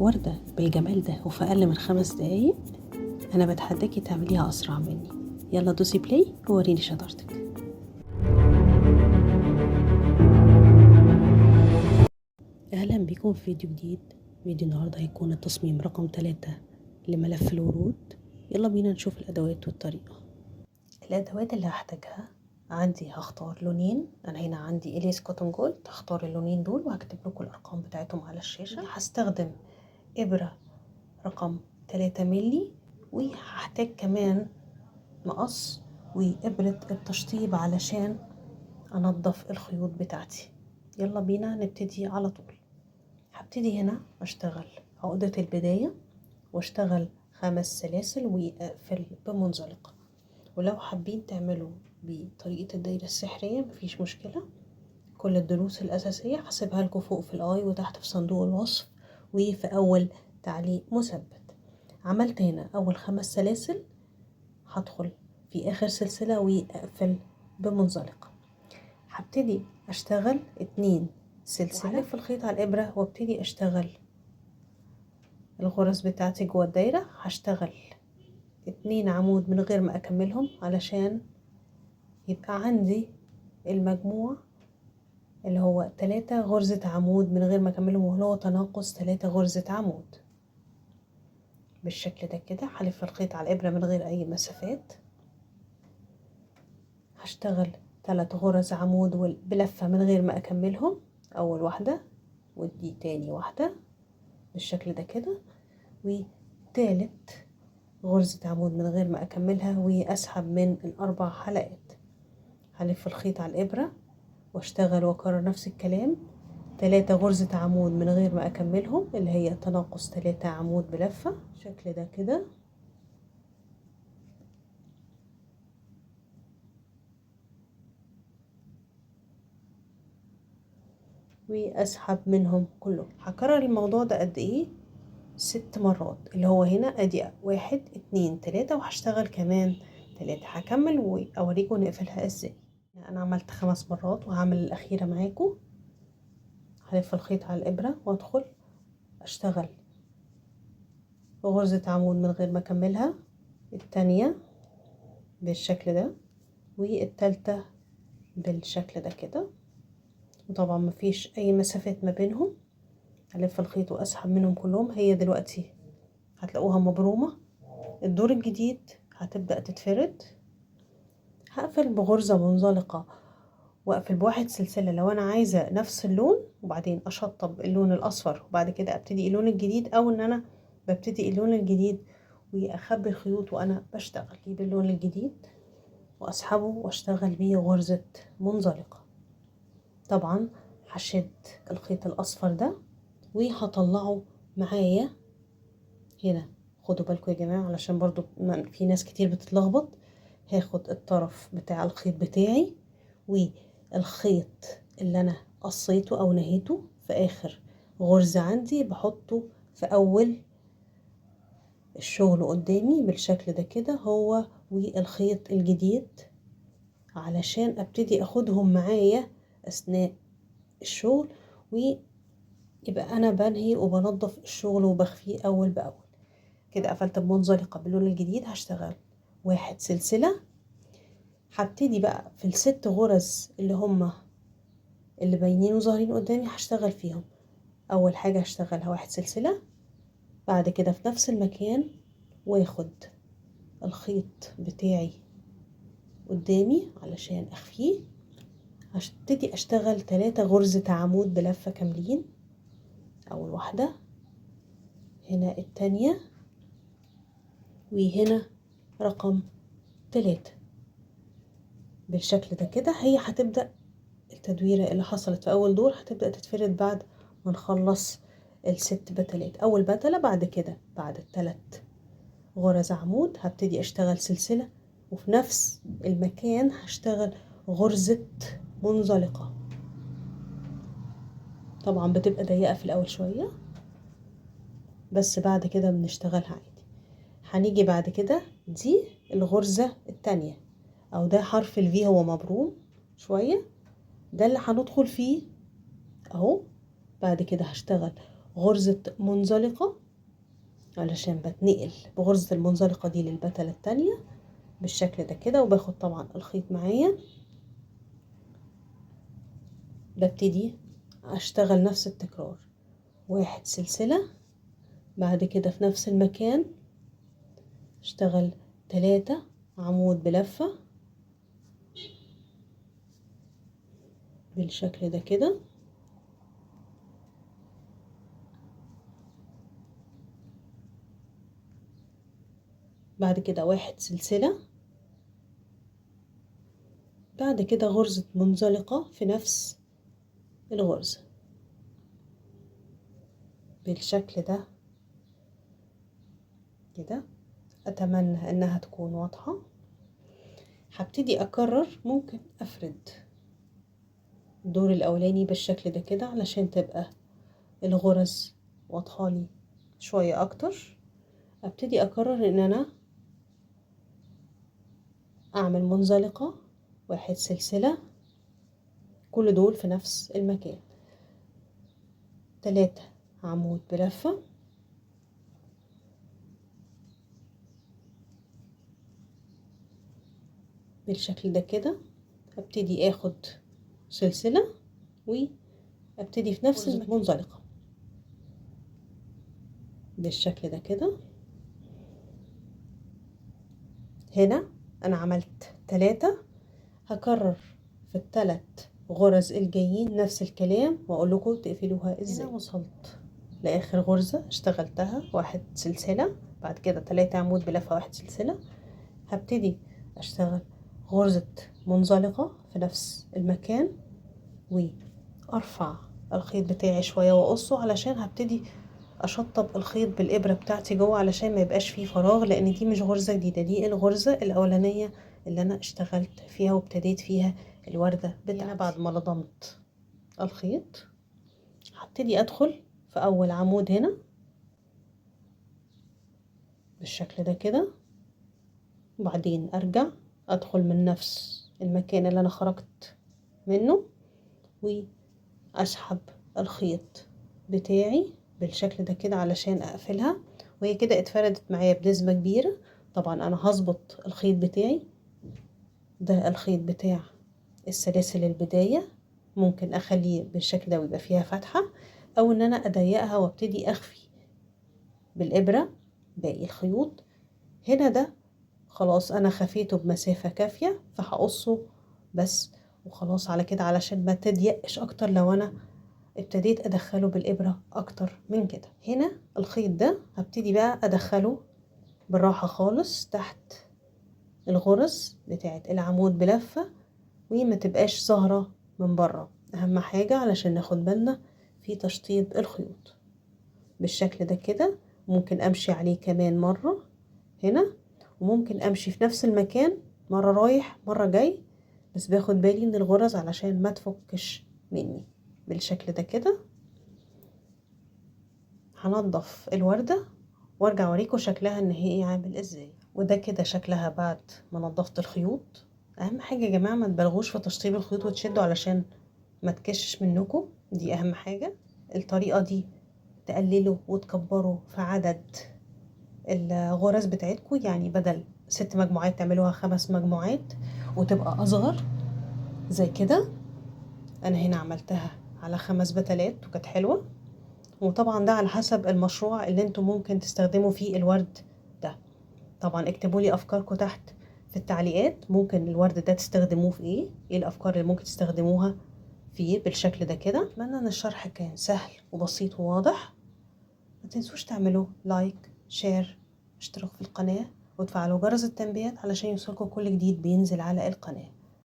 وردة بالجمال ده وفي أقل من 5 دقايق. أنا بتحداكي تعمليها أسرع مني. يلا دوسي play ووريني شطارتك. أهلا بكم في فيديو جديد. فيديو النهاردة هيكون التصميم رقم 3 لملف الورود. يلا بينا نشوف الأدوات والطريقة. الأدوات اللي هحتاجها عندي، هختار لونين. أنا هنا عندي إليس cotton gold، هختار اللونين دول وهكتب لكم الأرقام بتاعتهم على الشاشة. هستخدم إبرة رقم 3 ملي، وهحتاج كمان مقص وإبرة التشطيب علشان أنظف الخيوط بتاعتي. يلا بينا نبتدي على طول. هبتدي هنا أشتغل عقدة البداية واشتغل 5 سلاسل وأقفل بمنزلقة. ولو حابين تعملوا بطريقة الدايرة السحرية مفيش مشكلة، كل الدروس الأساسية هسيبها لكم فوق في الآي وتحت في صندوق الوصف وفي أول تعليق مثبت. عملت هنا أول 5 سلاسل، هدخل في آخر سلسلة وأقفل بمنزلقة. هبتدي أشتغل 2 سلسلة، وهلف الخيط على الإبرة وابتدي أشتغل الغرز بتاعتي جوه الدايرة. هشتغل 2 عمود من غير ما أكملهم علشان يبقى عندي المجموع اللي هو 3 غرزة عمود من غير ما أكملهم، وهو تناقص 3 غرزة عمود بالشكل ده كده. هلف الخيط على الإبرة من غير أي مسافات. هشتغل 3 غرز عمود بلفة من غير ما أكملهم، أول واحدة ودي تاني واحدة بالشكل ده كده، وتالت غرزة عمود من غير ما أكملها وأسحب من ال4 حلقات. هلف الخيط على الإبرة واشتغل وأكرر نفس الكلام، 3 غرزة عمود من غير ما أكملهم اللي هي تناقص 3 عمود بلفة بالشكل ده كده. وأسحب منهم كلهم. هكرر الموضوع ده قد إيه؟ 6 مرات، اللي هو هنا أدي 1 2 3، وهشتغل كمان 3. هكمل وأوريكم نقفلها إزاي. أنا عملت 5 مرات وهعمل الأخيرة معاكم. هلف الخيط على الإبرة وأدخل أشتغل غرزة عمود من غير ما أكملها، التانية بالشكل ده والتالتة بالشكل ده كده، وطبعا مفيش أي مسافات ما بينهم. هلف الخيط وأسحب منهم كلهم. هي دلوقتي هتلاقوها مبرومة. الدور الجديد هتبدأ تتفرد. هقفل بغرزة منزلقة واقفل ب1 سلسلة لو أنا عايزة نفس اللون، وبعدين أشطب اللون الأصفر وبعد كده أبتدي اللون الجديد، أو إن أنا ببتدي اللون الجديد وأخبي الخيوط وأنا بشتغل. أجيب اللون الجديد وأسحبه وأشتغل بيه غرزة منزلقة. طبعا هشد الخيط الأصفر ده وهطلعه معايا هنا. خدوا بالكم يا جماعة علشان برضو في ناس كتير بتتلخبط. هاخد الطرف بتاع الخيط بتاعي والخيط اللي أنا قصيته أو نهيته في آخر غرزة عندي بحطه في أول الشغل قدامي بالشكل ده كده، هو والخيط الجديد، علشان أبتدي أخدهم معايا أثناء الشغل، ويبقى أنا بنهي وبنظف الشغل وبخفيه أول بأول كده. قفلت بمنزلقة باللون الجديد. هشتغل 1 سلسلة. هبتدي بقى في ال6 غرز اللي هما اللي باينين وظاهرين قدامي هشتغل فيهم. أول حاجة هشتغلها 1 سلسلة، بعد كده في نفس المكان واخد الخيط بتاعي قدامي علشان أخفيه. هبتدي أشتغل 3 غرزة عمود بلفة كاملين، أول واحدة هنا، التانية، وهنا رقم 3 بالشكل ده كده. هي هتبدأ التدويرة اللي حصلت في أول دور هتبدأ تتفرد بعد ما نخلص ال6 بتلات. أول بتلة، بعد كده بعد ال3 غرز عمود هبتدي أشتغل سلسلة، وفي نفس المكان هشتغل غرزة منزلقة. طبعا بتبقى ضيقة في الأول شوية بس بعد كده بنشتغلها عادي. هنيجي بعد كده دي الغرزة التانية، أو ده حرف الفي هو مبروم شوية، ده اللي هندخل فيه أهو. بعد كده هشتغل غرزة منزلقة علشان بتنقل بغرزة المنزلقة دي للبتلة التانية بالشكل ده كده، وباخد طبعا الخيط معايا. ببتدي اشتغل نفس التكرار، 1 سلسلة، بعد كده في نفس المكان اشتغل 3 عمود بلفة بالشكل ده كده. بعد كده 1 سلسلة، بعد كده غرزة منزلقة في نفس الغرزة بالشكل ده كده. أتمنى أنها تكون واضحة. هبتدي أكرر، ممكن أفرد الدور الأولاني بالشكل ده كده علشان تبقى الغرز واضحة لي شوية أكتر. أبتدي أكرر إن أنا أعمل منزلقة، 1 سلسلة، كل دول في نفس المكان، 3 عمود بلفة، بالشكل ده كده. ابتدي اخد سلسلة وابتدي في نفس المنزلقة بالشكل ده كده. هنا انا عملت 3، هكرر في ال3 غرز الجايين نفس الكلام واقول لكم تقفلوها ازاي. هنا وصلت لاخر غرزة اشتغلتها، 1 سلسلة، بعد كده 3 عمود بلفة، 1 سلسلة. هبتدي اشتغل غرزة منزلقة في نفس المكان وارفع الخيط بتاعي شوية واقصه علشان هبتدي اشطب الخيط بالابرة بتاعتي جوه علشان ما يبقاش فيه فراغ، لان دي مش غرزة جديدة، دي الغرزة الاولانية اللي انا اشتغلت فيها وابتديت فيها الوردة بتاعتي. هنا بعد ما لضمت الخيط هبتدي ادخل في اول عمود هنا بالشكل ده كده، وبعدين ارجع ادخل من نفس المكان اللي انا خرجت منه واسحب الخيط بتاعي بالشكل ده كده علشان اقفلها. وهي كده اتفردت معايا بنسبة كبيرة. طبعا انا هظبط الخيط بتاعي، ده الخيط بتاع السلاسل البداية، ممكن اخليه بالشكل ده ويبقى فيها فتحة، او ان انا اضيقها وابتدي اخفي بالابرة باقي الخيوط. هنا ده خلاص انا خفيته بمسافة كافية فهقصه بس وخلاص على كده علشان ما تضيقش اكتر لو انا ابتديت ادخله بالابرة اكتر من كده. هنا الخيط ده هبتدي بقى ادخله بالراحة خالص تحت الغرز بتاعت العمود بلفة وما تبقاش ظاهرة من بره، اهم حاجة علشان ناخد بالنا في تشطيب الخيوط بالشكل ده كده. ممكن امشي عليه كمان مرة هنا، وممكن امشي في نفس المكان مرة رايح مرة جاي، بس باخد بالي من الغرز علشان ما تفكش مني بالشكل ده كده. هنضف الوردة وارجع اوريكم شكلها النهائي عامل ازاي. وده كده شكلها بعد ما نضفت الخيوط. اهم حاجة يا جماعة ما تبالغوش في تشطيب الخيوط وتشدوا علشان ما تكشش منكم، دي اهم حاجة. الطريقة دي تقللوا وتكبروا في عدد الغرز بتاعتكم، يعني بدل 6 مجموعات تعملوها 5 مجموعات وتبقى اصغر زي كده. انا هنا عملتها على 5 بتلات وكانت حلوة. وطبعا ده على حسب المشروع اللي انتم ممكن تستخدموا فيه الورد ده. طبعا اكتبوا لي افكاركم تحت في التعليقات، ممكن الورد ده تستخدموه في ايه، ايه الافكار اللي ممكن تستخدموها فيه بالشكل ده كده. اتمنى ان الشرح كان سهل وبسيط وواضح. ما تنسوش تعملوا like، share، اشتراك في القناة، وتفعلوا جرس التنبيهات علشان يوصلكم كل جديد بينزل على القناة.